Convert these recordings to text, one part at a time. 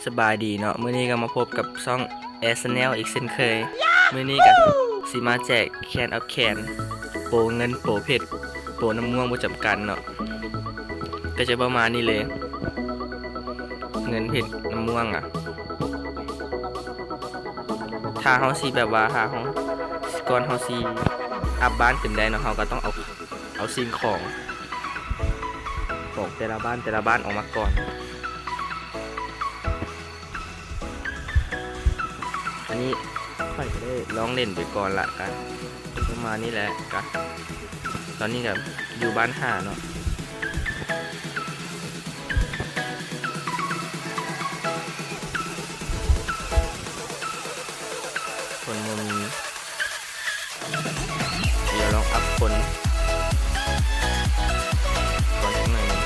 ສະບາຍດີເນາະ, ມື້ນີ້ກໍມາພົບກັບຊ່ອງແອຊະແນລອີກເຊັ່ນເຄີຍ. ມື້ນີ້ກໍຊິມາແຈກ Can of Can ໂປເງິນ ໂປເພັດ ໂປນ້ຳມ່ວງບໍ່ຈຳກັດເນາະ, ກໍຈະປະມານນີ້ເລີຍ ເງິນ ເພັດ ນ້ຳມ່ວງອະ. ຖ້າເຮົາຊິແບບວ່າ ຖ້າເຮົາ ກ່ອນເຮົາຊິອັບບ້ານຂຶ້ນໄດ້ເນາະ, ເຮົາກໍຕ້ອງເອົາ ເອົາສິ່ງຂອງ ຂອງແຕ່ລະບ້ານ ແຕ່ລະບ້ານອອກມາກ່ອນ. ອັນນີ້ຂ້ອຍກໍໄດ້ລອງເລ່ນໄປກ່ອນລະ ກະປະມານນີ້ແຫຼະ. ກະຕອນນີ້ກໍຢູ່ບ້ານຫ້າເນາະ, ຄົນບໍ່ມີ. ດຽວລອງອັບຄົນກ່ອນຈັກໜ້ອຍໜຶ່ງ.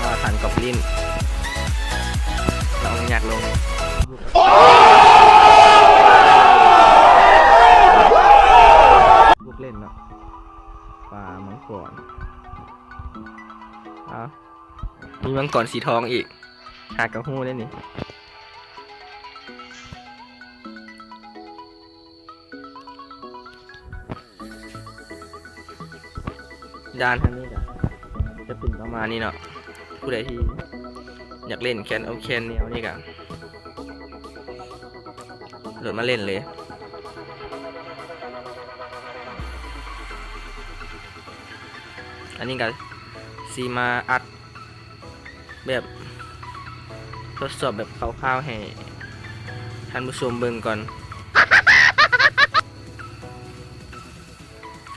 ອາ ທ່ານກອບລິນ ລອງຍັກລົງ. ລູກເຫຼັ້ນເນາະ ປາມັງກອນ. ເອົາ ມີມັງກອນສີທອງອີກ ຫາກະຮູ້ເດ້ນີ້. ດ່ານທາງນີ້ກະຈະເປັນປະມານນີ້ເນາະ, ຜູ້ໃດທີ່ຢາກເລ່ນ Can of Can ແນວນີ້ກະໂຫຼດມາເລ່ນເລີຍ. ອັນນີ້ກະຊິມາອັດ ແບບທົດສອບແບບຄ່າວໆໃຫ້ທ່ານຜູ້ຊົມເບິ່ງກ່ອນ.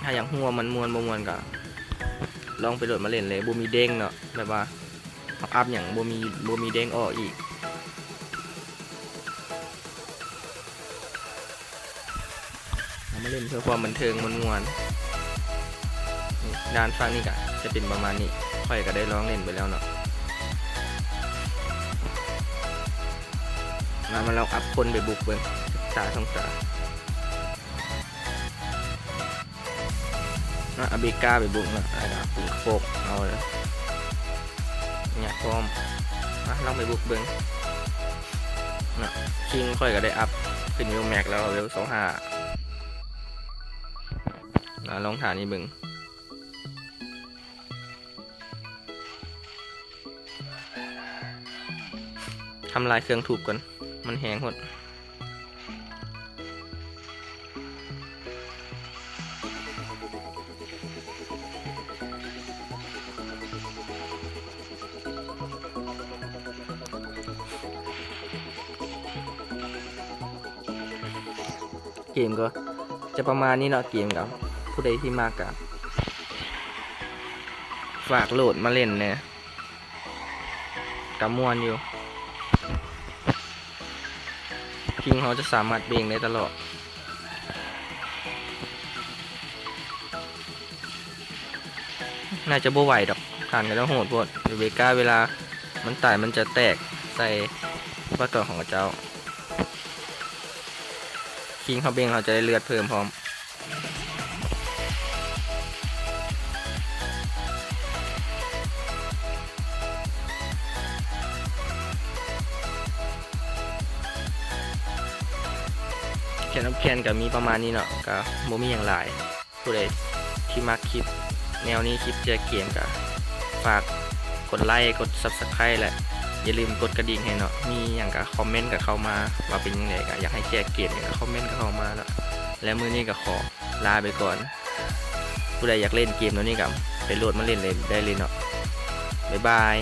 ຖ້າຢາກຮູ້ວ່າມັນມ່ວນບໍ່ມ່ວນກໍລອງໄປໂຫຼດມາເລ່ນເລີຍ. ບໍ່ມີເດ້ງເນາະ, ແບບວ່າເຮົາອັບຫຍັງບໍ່ມີ ບໍ່ມີເດ້ງອອກອີກ. ເອົາມາຫຼິ້ນເພື່ອຄວາມບັນເທີງມ່ວນໆ. ນີ້ ດ່ານຝັ່ງນີ້ກະຈະເປັນປະມານນີ້, ຂ້ອຍກະໄດ້ລອງຫຼິ້ນໄປແລ້ວເນາະ. ມາ ມາລອງອັບຄົນໄປບຸກເບິ່ງ ສອງຕາ ສອງຕາ. ເນາະ ອາເບກາໄປບຸກເນາະ, ແລ້ວກໍປືນໂຄກເອົາເນາະ, ຍາກພ້ອມ. ມາ ລອງໄປບຸກເບິ່ງເນາະ. ຄິງຂ້ອຍກໍໄດ້ອັບຂຶ້ນເວວແມັກແລ້ວ ເວວຊາວຫ້າ. ມາ ລອງທ່ານີ້ເບິ່ງ. ທຳລາຍເຄື່ອງທຸບກ່ອນ, ມັນແຮງໂພດ. ເກມກໍຈະປະມານນີ້ເນາະ, ເກມກໍຜູ້ໃດທີ່ມັກກໍຝາກໂຫຼດມາຫຼິ້ນແດ່. ກະມ່ວນຢູ່, ຄິງເຮົາຈະສາມາດເບ່ງໄດ້ຕະຫຼອດ. ໜ້າຈະບໍ່ໄຫວດອກ, ທ່ານເຂົາເຈົ້າໂຫດໂພດ. ເວກາເວລາມັນຕາຍ ມັນຈະແຕກໃສ່ປະກອບຂອງເຂົາເຈົ້າ. ຄິງເຮົາເບ່ງ ເຮົາຈະໄດ້ເລືອດເພີ່ມພ້ອມ. ແຄນອອບແຄນກໍມີປະມານນີ້ເນາະ, ກໍບໍ່ມີຫຍັງຫຼາຍ. ຜູ້ໃດທີ່ມັກຄລິບແນວນີ້ ຄລິບແຈກເກມ ກໍຝາກກົດໄລ ກົດຊັບສະໄຄຣບ໌ ແລະ ຢ່າລືມກົດກະດິ່ງໃຫ້ເນາະ. ມີຫຍັງກໍຄອມເມັນກັນເຂົ້າມາ ວ່າເປັນຈັ່ງໃດ ກໍຢາກໃຫ້ແຈກເກມຫຍັງກໍຄອມເມັນກັນເຂົ້າມາເນາະ. ແລະ ມື້ນີ້ກໍຂໍລາໄປກ່ອນ. ຜູ້ໃດຢາກຫຼິ້ນເກມແນວນີ້ກໍໄປໂຫຼດມາຫຼິ້ນເລີຍ ໄດ້ເລີຍເນາະ. ບາຍບາຍ.